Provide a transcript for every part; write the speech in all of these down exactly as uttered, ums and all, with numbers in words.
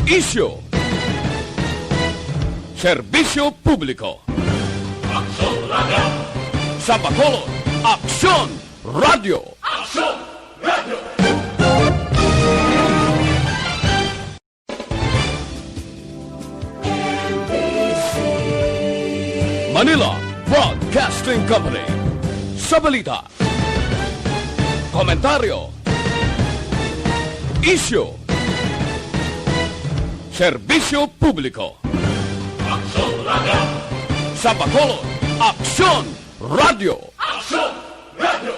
Isyu. Serbisyo publiko. Aksyon Radio. Sa Bacolod, Aksyon Radio. Aksyon Radio. Manila Broadcasting Company. Sa balita, komentaryo, isyu, serbisyo publiko. Aksyon Radio. Sa Bacolod, Aksyon Radio. Aksyon Radio.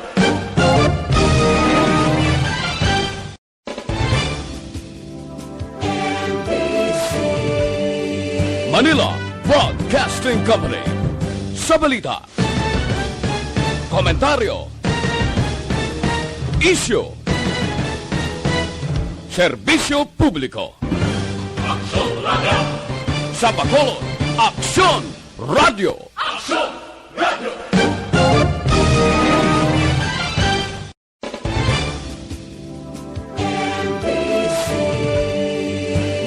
Manila Broadcasting Company. Sa balita, komentaryo, isyu, serbisyo publiko. Aksyon Radio. Sa Bacolod, Aksyon Radio. Aksyon Radio.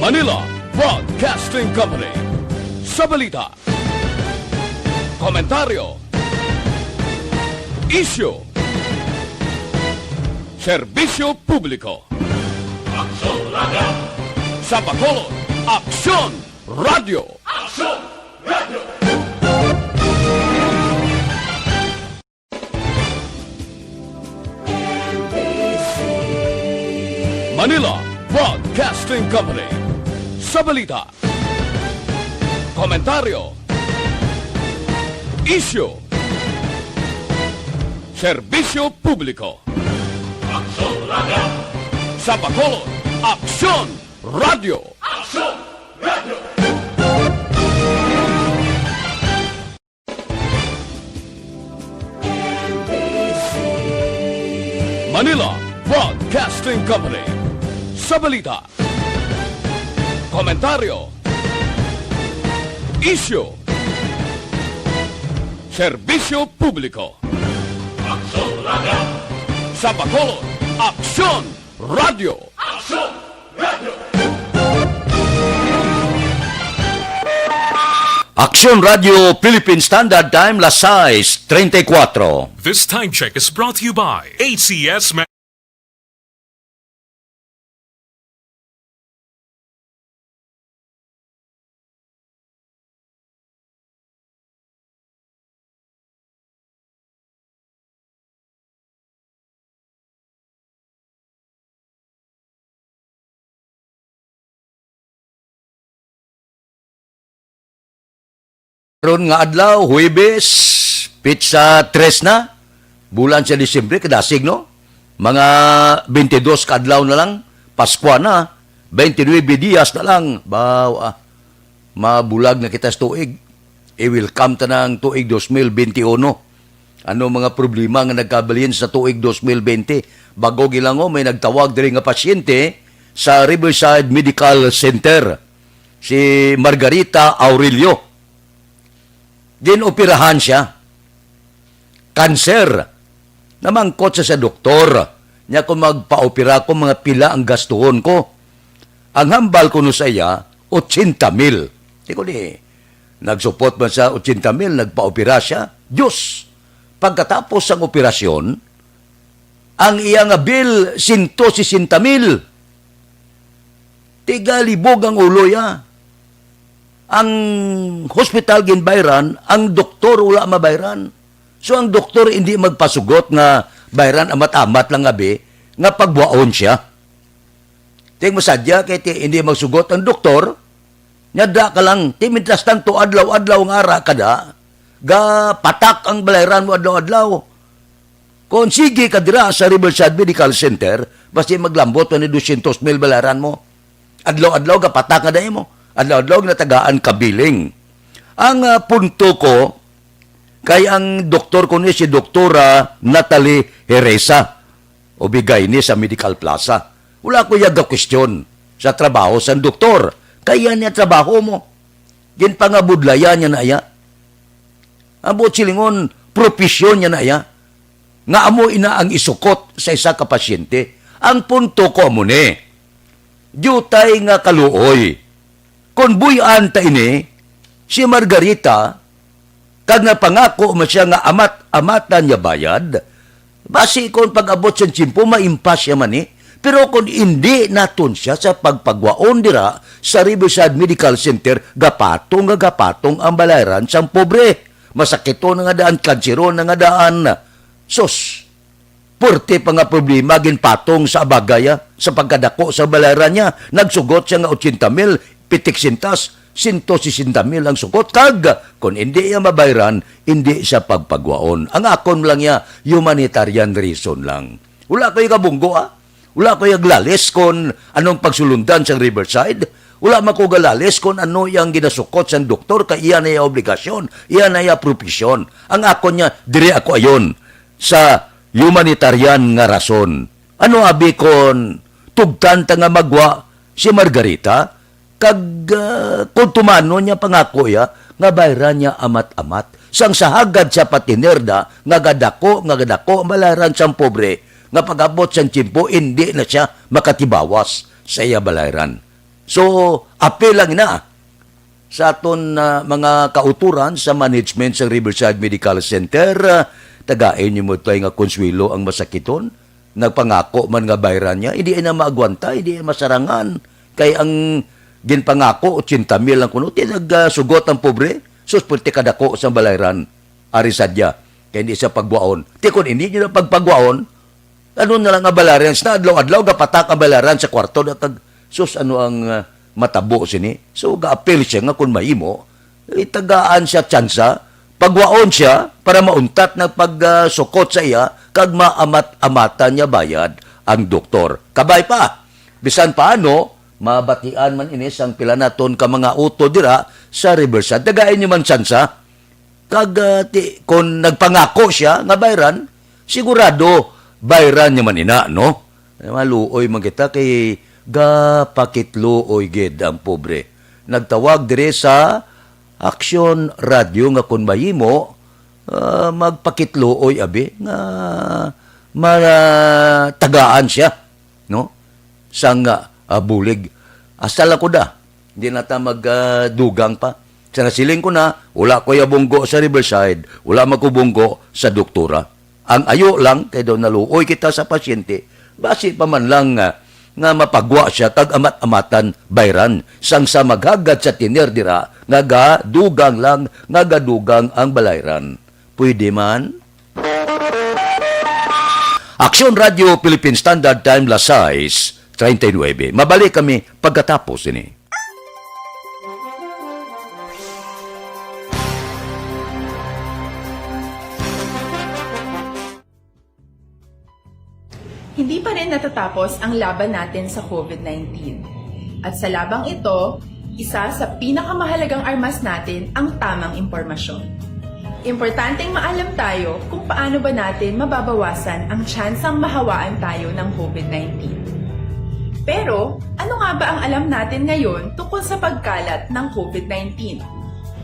Manila Broadcasting Company. Sa balita, komentaryo, isyu, serbisyo publiko. Aksyon Radio. Sa Bacolod, Aksyon Radio. Aksyon Radio. Manila Broadcasting Company. Sa balita, komentaryo, isyu, serbisyo publiko. Aksyon Radio. Sa Bacolod, Aksyon Radio. Aksyon Radio. Manila Broadcasting Company. Sa balita, komentaryo, isyu, serbisyo publiko. Aksyon Radio. Sa Bacolod, Aksyon Radio. Aksyon Radio. Aksyon Radio Philippine Standard Time, las sais treinta y cuatro. This time check is brought to you by A C S Ma- Karon nga adlaw, Huwebes, pitsa tres na, bulan sa Disyembre, kadasig, no? Mga twenty-dos ka adlaw na lang, Paskwa na, twenty-nuebe dias na lang. Baw, ah, mabulag na kita sa tuig. I-welcome ta na ang tuig dos mil benti uno. Ano mga problema nga nagkabalhin sa tuig dos mil benti? Bag-o gilango, may nagtawag diri nga pasyente sa Riverside Medical Center, si Margarita Aurelio. Ginoperahan siya. Kanser. Namangkot siya sa doktor niya kung magpaopera ko, mga pila ang gastuhon ko. Ang hambal kuno sa iya, ochenta mil. Di ko ni, nagsupot man sa ochenta mil, nagpaopera siya. Diyos, pagkatapos sang operasyon, ang iya nga bill, sento sesenta mil. Tigalibog ang ulo ya. Ang hospital ginbayran, ang doktor wala mabayran. So, ang doktor hindi magpasugot nga bayran amat-amat lang abi nga pagbuhaon siya. Ting masadya kay ti hindi magsugot ang doktor, nya da ka lang, ti mientras tanto adlaw-adlaw nga ara ka da, gapatak ang balayran mo adlaw-adlaw. Kon sige ka dira sa Riverside Medical Center, basi maglambot ka ni dosyentos mil balayran mo. Adlaw-adlaw gapatak nga dai mo. Adlaw-adlaw ginatagaan ka billing. Ang, ah, punto ko, kay ang doktor ko ni si Doktora Natalie Heresa. Ubigay ni sa Medical Plaza. Wala ko yaga kwestiyon sa trabaho sang doktor. Kaya niya trabaho mo. Ginpangabudlayan niya na iya. Ang buot silingon, propesyon niya na iya. Nga amo ina ang isukot sa isa ka pasyente. Ang punto ko amo ni, Diutay nga kaluoy. Kon buy-an ta ini, si Margarita, kag napangako man siya nga amat-amatan niya bayad, basi kon pag-abot sang tiyempo, maimpas siya man ni. Pero kon indi naton siya sa pagpagwaon dira sa Riverside Medical Center, gapatong nga gapatong ang balayran sang pobre. Masakiton na nga daan, kanseron na nga daan. Sus, puwerte pa nga problema ginpatong sa abagay, ah, sa pagkadako sa balayran niya. Nagsugot siya nga ochenta mil, pitik sintas, sento sesenta mil ang sugot, kag kon indi iya mabayran, indi siya pagpagwaon. Ang akon lang niya, humanitarian reason lang. Wala ko yung kabunggo, ah. Wala ko yung lalis kon anong pagsulundan sa Riverside. Wala man ko galalis kon ano yung ginasukot sang doktor, kay iya na iya obligasyon, iya na iya propesyon. Ang akon niya, diri ako ayon sa humanitarian nga rason. Ano abi kon tugtan ta nga magwa si Margarita? Kag, ah, kon tumanon niya pangako iya, nga bayran niya amat-amat. Sang sa hagad siya patinerda, nga gadako, nga gadako ang balayran sang pobre, nga pag-abot sang tiyempo, indi na siya makatibawas sa iya balayran. So, apil lang na sa aton, ah, mga kauturan sa management sa Riverside Medical Center, ah, tagain niyo mo tayo nga konsuelo ang masakiton. Nagpangako man nga bayran niya, hindi na maagwanta, hindi na masarangan. Kay ang ginpangako, ochenta mil lang kuno. Ti nagsugot ang pobre, sus, puwerte kadako sang balayran, ari sadya, kay hindi siya pagwaon. Ti kon hindi niyo na pagpagwaon, ano na lang ang balayran? Sa adlaw-adlaw, gapatak ang balayran sa kwarto na kag, sus, ano ang, ah, matabo sini? So, gaapil siya nga kung mahimo, itagaan siya tsansa, pagwaon siya para mauntat na pagsukot sa iya kag maamat-amatan niya bayad ang doktor. Kabay pa, bisan paano, mabatian man ini sang pila naton ka mga utod dira sa Riverside. Tagain niyo man tsansa. Kag, ah, ti, kon nagpangako siya nga bayran, sigurado bayran niya man ina, no? Maluoy man kita kay gapakitluoy gid ang pobre. Nagtawag diri sa Aksyon Radyo nga kon mahimo, ah, magpakitluoy abi nga matagaan siya, no? Sang, ah, bulig. Hasta lang ko da. Hindi na ta magdugang pa. Sa nasiling ko na, wala ko ya bunggo sa Riverside, wala man ko bunggo sa doktora. Ang ayo lang, kay daw naluoy kita sa pasyente, basi pa man lang nga, nga mapagwa siya kag amat-amatan bayran, sang sa maghagad sa tiner dira nga gadugang lang, nga gadugang ang balayran. Pwede man? Aksyon Radio Philippine Standard Time, las sais treinta y nueve. Mabalik kami pagkatapos ini. Hindi pa rin natatapos ang laban natin sa covid nineteen. At sa labang ito, isa sa pinakamahalagang armas natin ang tamang impormasyon. Importanteng maalam tayo kung paano ba natin mababawasan ang tsansang mahawaan tayo ng covid nineteen. Pero, ano nga ba ang alam natin ngayon tungkol sa pagkalat ng covid nineteen?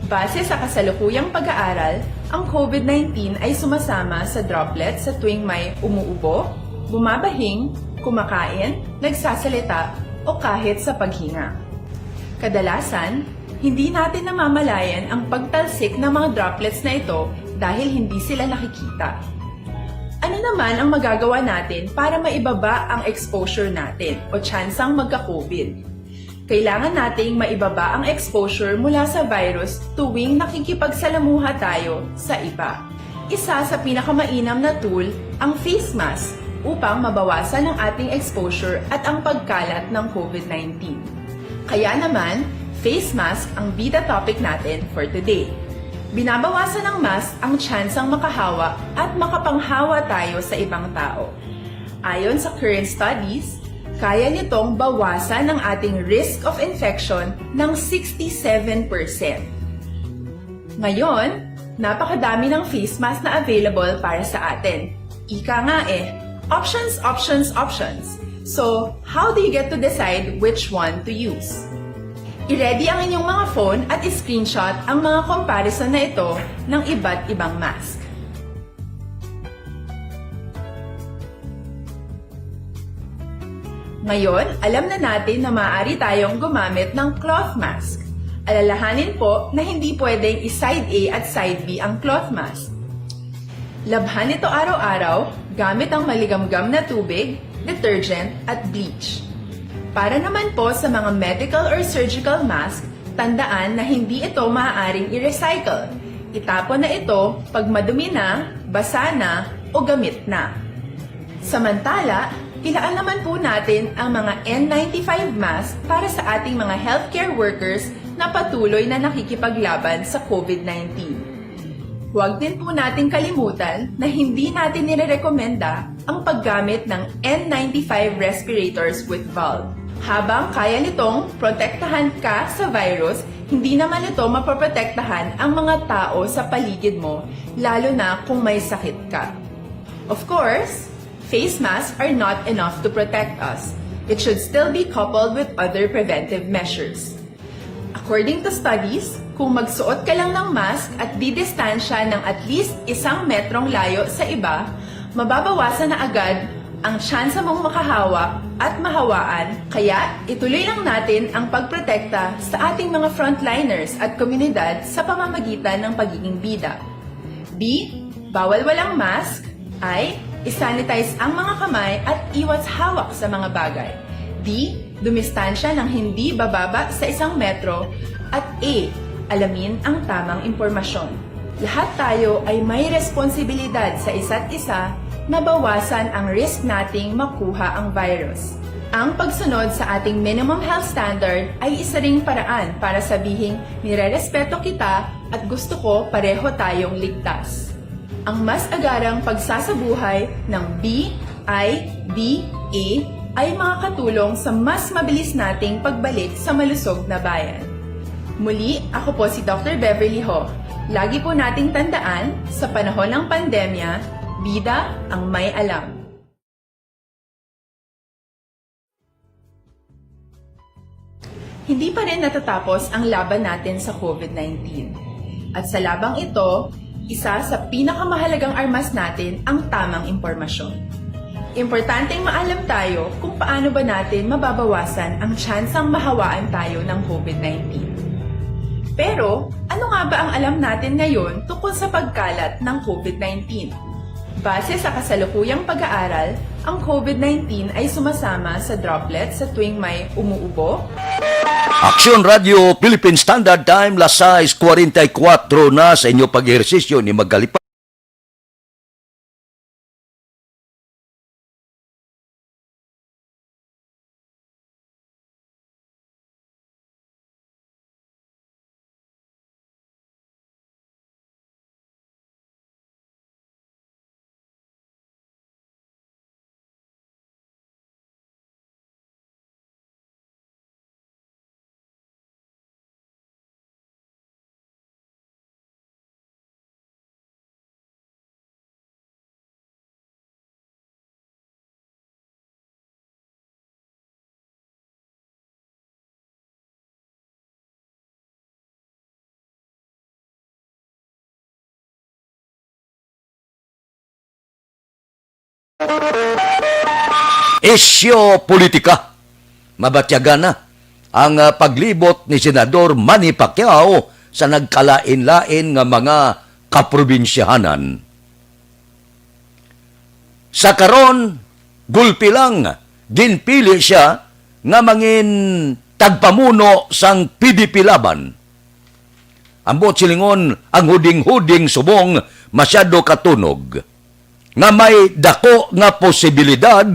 Base sa kasalukuyang pag-aaral, ang covid nineteen ay sumasama sa droplet sa tuwing may umuubo, bumabahing, kumakain, nagsasalita, o kahit sa paghinga. Kadalasan, hindi natin namamalayan ang pagtalsik ng mga droplets na ito dahil hindi sila nakikita. Ano naman ang magagawa natin para maibaba ang exposure natin o tsansang magka-covid? Kailangan nating maibaba ang exposure mula sa virus tuwing nakikipagsalamuha tayo sa iba. Isa sa pinakamainam na tool ang face mask upang mabawasan ang ating exposure at ang pagkalat ng covid nineteen. Kaya naman, face mask ang bida topic natin for today. Binabawasan ng mask ang tsansang makahawa at makapanghawa tayo sa ibang tao. Ayon sa current studies, kaya nitong bawasan ang ating risk of infection ng sixty-seven percent. Ngayon, napakadami ng face mask na available para sa atin. Ika nga eh, options, options, options. So, how do you get to decide which one to use? I-ready ang inyong mga phone at i-screenshot ang mga comparison na ito ng iba't ibang mask. Ngayon, alam na natin na maaari tayong gumamit ng cloth mask. Alalahanin po na hindi pwedeng i-side A at side B ang cloth mask. Labhan ito araw-araw gamit ang maligamgam na tubig, detergent, at bleach. Para naman po sa mga medical or surgical mask, tandaan na hindi ito maaaring i-recycle. Itapon na ito pag madumi na, basa na, o gamit na. Samantala, ilaan naman po natin ang mga N ninety-five mask para sa ating mga healthcare workers na patuloy na nakikipaglaban sa COVID nineteen. Huwag din po nating kalimutan na hindi natin nirerekomenda ang paggamit ng N ninety-five respirators with valve. Habang kaya nitong protektahan ka sa virus, hindi naman ito mapoprotektahan ang mga tao sa paligid mo, lalo na kung may sakit ka. Of course, face masks are not enough to protect us. It should still be coupled with other preventive measures. According to studies, kung magsuot ka lang ng mask at didistansya ng at least isang metrong layo sa iba, mababawasan na agad ang tsansa mong makahawa at mahawaan. Kaya, ituloy lang natin ang pagprotekta sa ating mga frontliners at komunidad sa pamamagitan ng pagiging bida. B, bawal walang mask. I, isanitize ang mga kamay at iwas hawak sa mga bagay. D, dumistansya ng hindi bababa sa isang metro. At E, alamin ang tamang impormasyon. Lahat tayo ay may responsibilidad sa isa't isa na bawasan ang risk nating makuha ang virus. Ang pagsunod sa ating minimum health standard ay isa ring paraan para sabihing nirerespeto kita at gusto ko pareho tayong ligtas. Ang mas agarang pagsasabuhay ng B I D A ay makakatulong sa mas mabilis nating pagbalik sa malusog na bayan. Muli, ako po si Doctor Beverly Ho. Lagi po nating tandaan, sa panahon ng pandemya, bida ang may alam. Hindi pa rin natatapos ang laban natin sa COVID nineteen. At sa labang ito, isa sa pinakamahalagang armas natin ang tamang impormasyon. Importanteng maalam tayo kung paano ba natin mababawasan ang tsansang mahawaan tayo ng COVID nineteen. Pero, ano nga ba ang alam natin ngayon tungkol sa pagkalat ng COVID nineteen? Base sa kasalukuyang pag-aaral, ang COVID nineteen ay sumasama sa droplets sa tuwing may umuubo, Aksyon Radio Philippine Standard Time, las sais cuarenta y cuatro na sa inyo pag-ehersisyo ni Magalipa. Isyu politika. Mabatyagan na ang, ah, paglibot ni Senador Manny Pacquiao sa nagkalain-lain nga mga kaprobinsyahanan. Sa karon, gulpi lang, ginpili sia nga mangin tagpamuno sang P D P Laban. Ambot silingon, ang huding-huding subong masyado katunog nga may dako nga posibilidad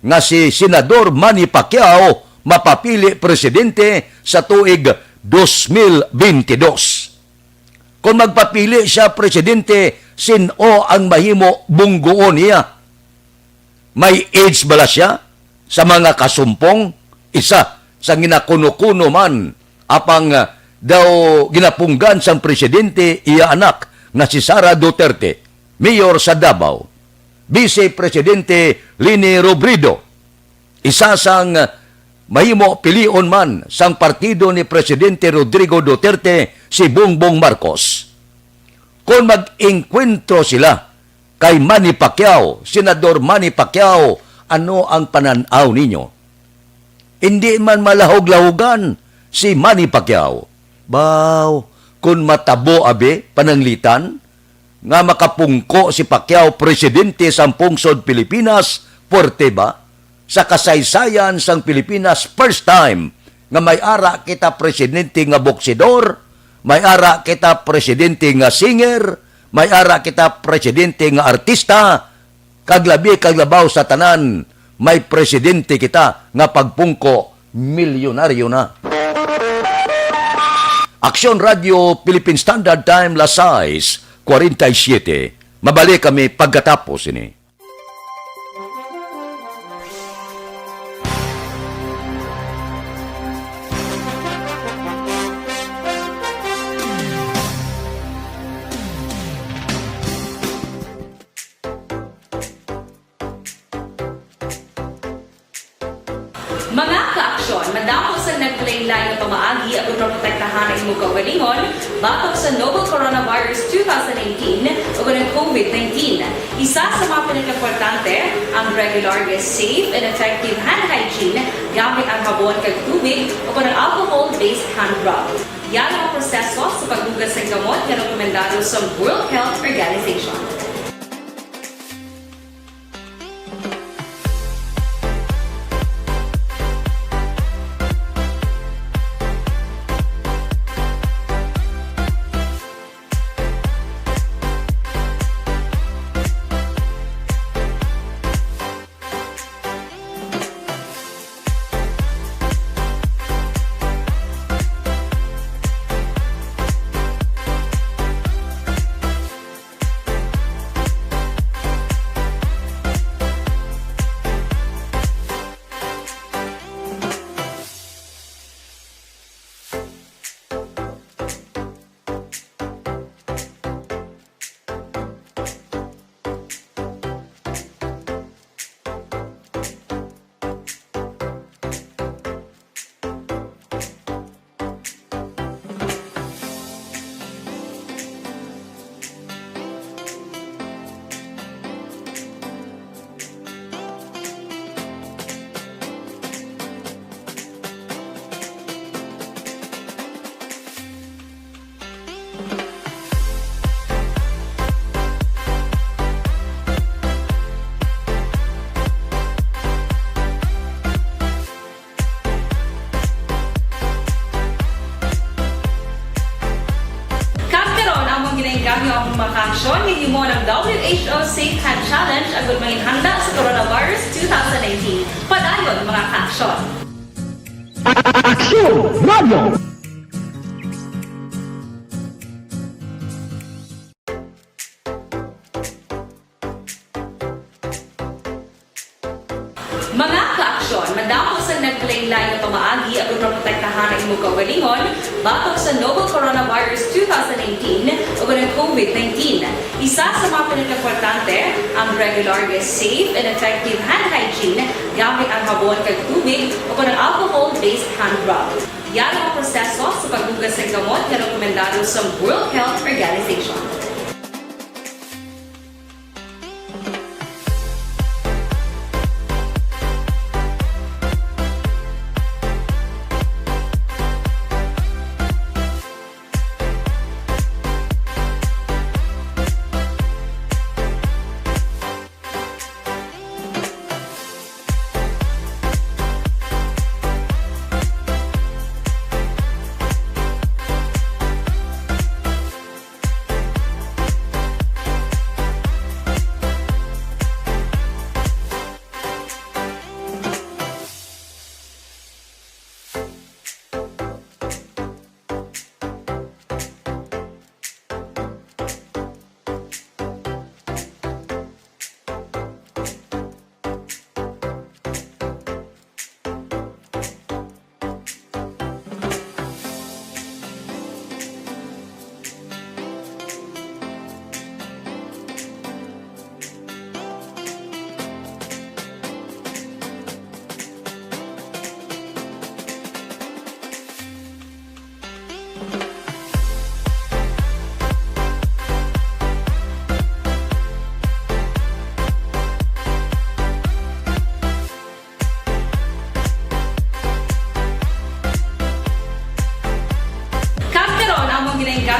nga si Senador Manny Pacquiao mapapili presidente sa tuig dos mil bente dos. Kon magpapili sia presidente, sin-o ang mahimo bunggoon niya? May edge bala sia sa mga kasumpong? Isa sa ginakuno-kuno man, apang, ah, daw ginapunggan sang presidente iya anak nga si Sara Duterte, mayor sa Davao, Vice Presidente Leni Robredo, isa sang mahimo pilion man sang partido ni Presidente Rodrigo Duterte, si Bongbong Marcos. Kon mag-engkwentro sila kay Manny Pacquiao, Senador Manny Pacquiao, ano ang panan-aw ninyo? Indi man malahog-lahogan si Manny Pacquiao. Baw, kun matabo abi pananglitan nga makapungko si Pacquiao presidente sang pungsod Pilipinas, puwerte ba? Sa kasaysayan sang Pilipinas, first time nga may ara kita presidente nga boksidor, may ara kita presidente nga singer, may ara kita presidente nga artista, kag labi kag labaw sa tanan, may presidente kita nga pagpungko milyonaryo na. Aksyon Radio, Philippine Standard Time, las sais cuarenta y siete. Mabalik kami pagkatapos ini. Mga kaaksyon, madamo sang naglain-lain nga pamaagi agud maprotektahan ang imo kaugalingon batok sa novel coronavirus two thousand nineteen ug ang COVID nineteen. Isa sa mga pinakaimportante ang regular nga safe and effective hand hygiene gamit ang habon kag tubig o kon ang alcohol-based hand rub. Yara ang proseso sa paghugas sang kamot nga rekomendado sa World Health Organization. Kag karon, amon ginaengganyo ang mga kaaksyon nga hinumon ang W H O Safe Hand Challenge agud manginhanda sa coronavirus two thousand nineteen. Padayon, mga kaaksyon. Aksyon Radio! Mga kaaksyon, madamo sang naglain-lain nga pamaagi agud maprotektahan ang imo kaugalingon batok sa novel coronavirus two thousand nineteen o ang COVID nineteen. Isa sa mga pinakaimportante ang regular nga safe and effective hand hygiene gamit ang habon kag tubig o kon ang alcohol-based hand rub. Yara ang proseso sa paghugas sang kamot nga rekomendado sa World Health Organization.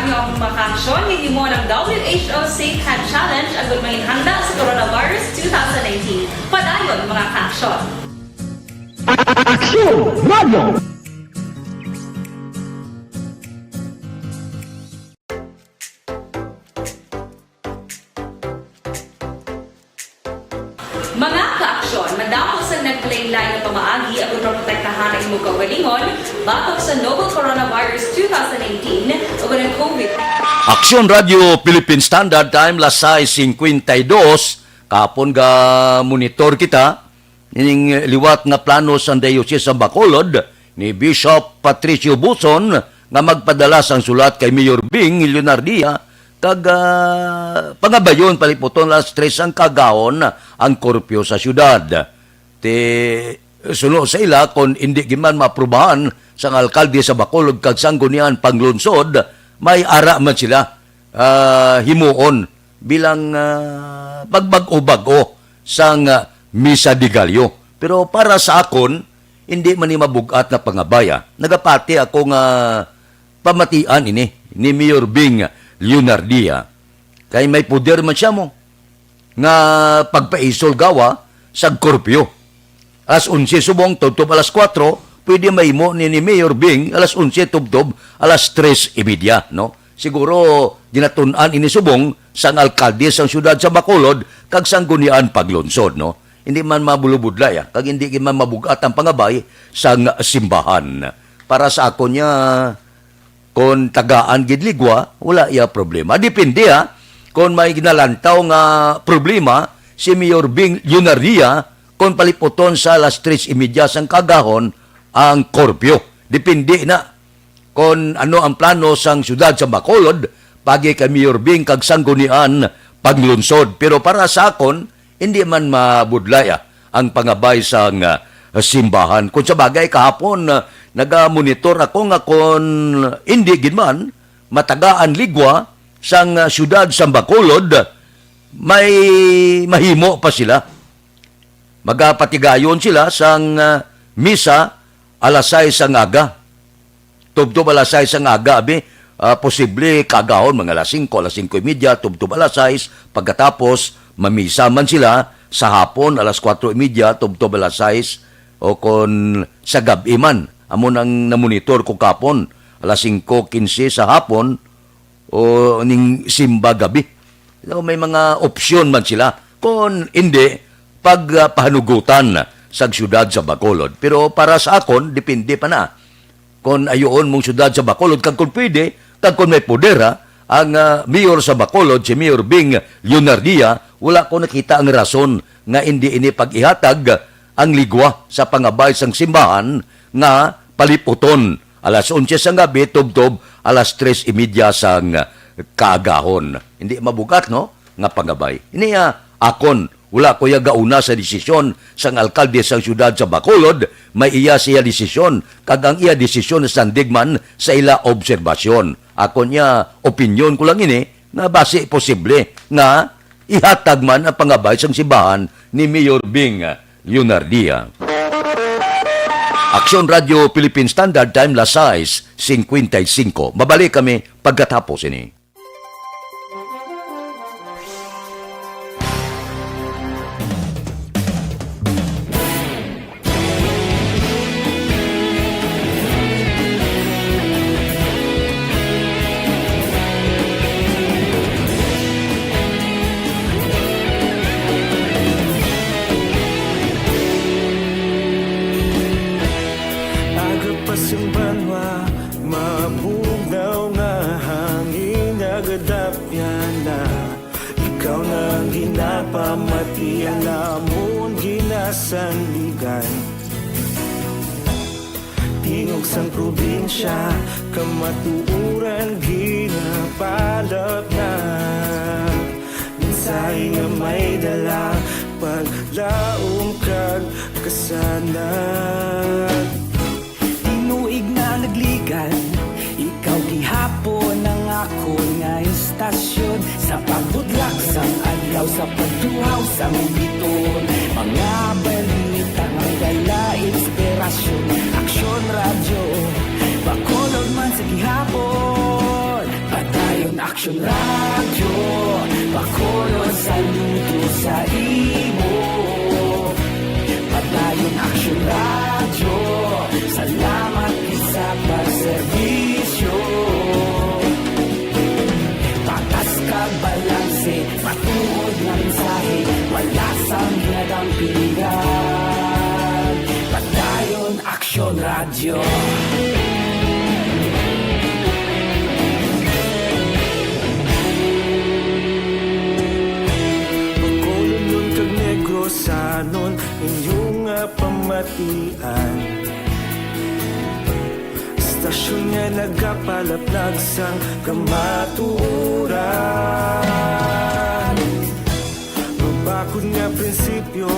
Ang mga kaaksyon, hinimo ng W H O Safe Hand Challenge agud manginhanda sa coronavirus two thousand nineteen. Padayon, mga kaaksyon. Aksyon Radio! Mga kaaksyon, madamo sang naglain-lain nga pamaagi aron maprotektahan ang imo kaugalingon batok sa novel coronavirus two thousand nineteen ug ang COVID. Aksyon Radio Philippine Standard Time, las sais cincuenta y dos. Kahapon ga monitor kita ining liwat nga plano sang Diocese sa Bacolod ni Bishop Patricio Buson nga magpadala sang sulat kay Mayor Bing Leonardia kag, ah, pangabayon paliputon alas tres ang kagahon ang kurpyo sa siyudad. Ti, suno sa ila, kon indi gid man maaprubahan sang alkalde sa Bacolod kag Sangguniang Panglungsod, may ara man sila, ah, himuon bilang, ah, pagbag-o-bag-o sang, ah, Misa de Gallo. Pero para sa akon, hindi man ni mabug-at nga pangabay, ah. Nagapati ako nga pamatian ini ni Mayor Bing Leonardia. Kay may poder man siya mo nga pagpaisol gawa sa kurpyo. Alas onse subong tubtob alas kuwatro, pwede mahimo ni, ni Mayor Bing alas onse tubtob alas tres y media, no? Siguro ginatun-an ini subong sang alkalde sang siyudad sa Bacolod kag Sangguniang Panglungsod, no? Hindi man mabulubudlay, ah, kag hindi gid man mabug-at ang pangabay sang simbahan. Para sa akon niya, kon tagaan gid ligwa, wala iya problema. Depende, ha. Kon may ginalantaw nga problema si Mayor Bing Leonardia, kon paliputon sa alas tres y media sang kagahon ang kurpyo. Depende na kon ano ang plano sang siyudad sa Bacolod, pagi kay Mayor Bing kag Sangguniang Panglungsod. Pero para sa akon, hindi man mabudlay, ah, ang pangabay sang, ah, simbahan. Kung sa bagay, kahapon, ah, nagamonitor ako nga kon hindi gid man matagaan ligwa sang, ah, siyudad sa Bacolod, may mahimo pa sila. Magapatigayon sila sang, ah, misa alas sais ang aga. Tubtob alas sais ang aga, abi, ah, posible kagahon mga alas singko, alas singko y media, tubtob alas sais, pagkatapos mamisa man sila sa hapon, alas kuwatro y media, tubtob alas sais, o kon sa gab-i man. Amo nang namonitor ko kapon, alas singko kinse sa hapon, o ning simba gabi. So, may mga opsyon man sila. Kon hindi, pag, ah, pahanugutan sa siyudad sa Bacolod. Pero para sa akon, depende pa na. Kon ayuon mong siyudad sa Bacolod, kag kon pwede, kag kon may poder, ha, ang, ah, mayor sa Bacolod, si Mayor Bing Leonardia, wala ko nakita ang rason nga hindi ini pag-ihatag ang ligwa sa pangabay sang simbahan nga paliputon alas onse sang gabi tubtob alas tres y media sang kaagahon. Hindi mabugat, no, nga pangabay. Ini, ah, akon, wala ko iya gauna sa desisyon sang alkalde sang siyudad sa Bacolod, may iya siya desisyon, kag ang iya desisyon nasandig man sa ila obserbasyon. Akon niya, opinyon ko lang ini, nga basi posible nga ihatag man ang pangabay sang simbahan ni Mayor Bing Leonardia. Aksyon Radio Philippine Standard Time, las sais cincuenta y cinco. Mabalik kami pagkatapos ini. Aga pa sing banwa, mabugnaw nga hangin, nagadapyan na. Ikaw na ang ginapamati, ang amon ginasandigan. Tingog sang probinsya, kamatuoran ginapalap na. Mensahe nga may dala, paglaom kag kasanag. Tinuig na nagligan, ikaw gihapon ang akon nga istasyon. Sa pagbudlak sang adlaw, sa pagduhaw sang biton, mga balita nga dala inspirasyon. Aksyon Radyo, Bacolod man sa gihapon. Aksyon Radyo, Bacolod, saludo sa imo. Padayon Aksyon Radyo, salamat gid sa pagserbisyo. Patas kag balanse, matuod nga mensahe, wala sang ginadampigan. Padayon Aksyon Radyo. Bacolodnon kag Negrosanon, inyo nga pamatian. Istasyon nga nagapalaplag sang kamatuoran. Mabakod nga prinsipyo,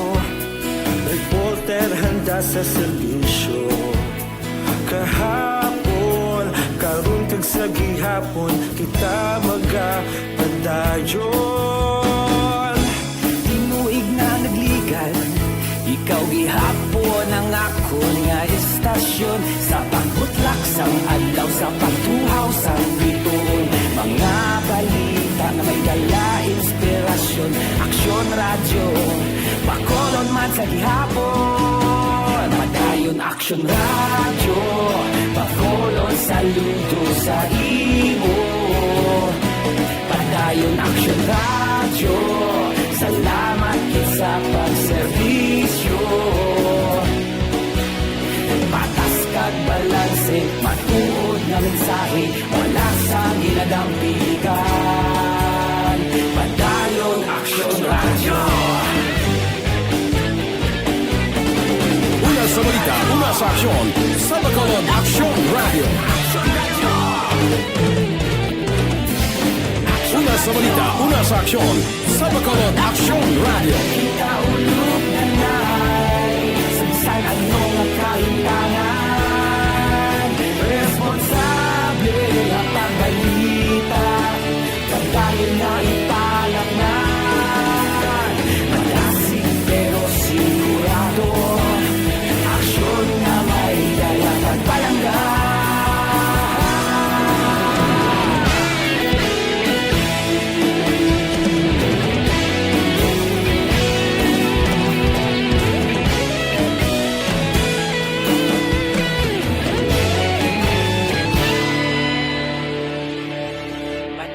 reporter handa sa serbisyo. Kahapon, karon kag sa gihapon, kita magapadayon. Tinuig na nagligad, ikaw gihapon ang akon nga istasyon. Sa pagbutlak sang adlaw, sa pagtuhaw sang bituon, mga balita nga may dala inspirasyon. Aksyon Radyo, Bacolod man sa gihapon. Padayon Aksyon Radyo, Bacolod, saludo sa imo. Padayon Aksyon Radyo, salamat gid sa pagserbisyo. Patas kag balanse, matuod nga mensahe, wala sang ginadampigan. Padayon Aksyon Radyo. Una sa balita, una sa aksyon, sa Bacolod Aksyon Radyo. Una sa balita, una sa aksyon, sa Bacolod Aksyon Radyo. Kita ulog na nai, sa bisan ano nga kahintangan, responsable nga pagbalita, pagdahil nga ipalatnan. Malasig pero sigurado, aksyon nga may dala pagpalangga.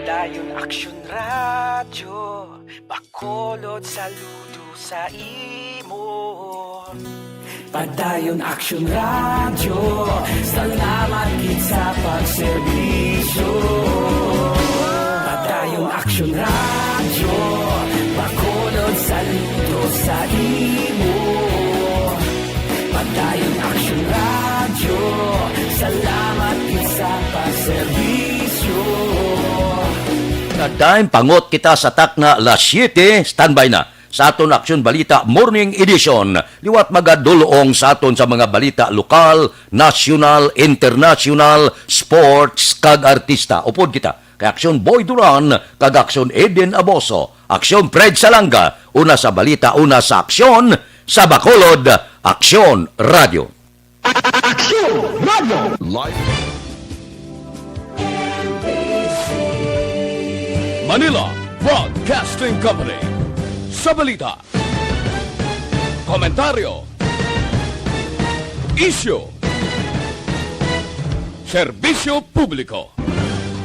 Padayon Aksyon Radyo, Bacolod, saludo sa imo. Padayon Aksyon Radyo, salamat gid sa pagserbisyo. Padayon Aksyon Radyo, Bacolod, saludo sa imo. Padayon Aksyon Radyo, salamat gid sa pagserbisyo. Padayon pangot kita sa takna alas siyete, standby na sa aton Aksyon Balita Morning Edition. Liwat magadulong sa aton sa mga balita lokal, nasyonal, internasyonal, sports, kag artista. Upod kita kay Aksyon Boy Duran kag Aksyon Eden Aboso, Aksyon Fred Salanga, una sa balita, una sa aksyon, sa Bacolod, Aksyon Radyo. Aksyon Radyo. Live. Manila Broadcasting Company. Sa balita, komentaryo, isyu, serbisyo publiko.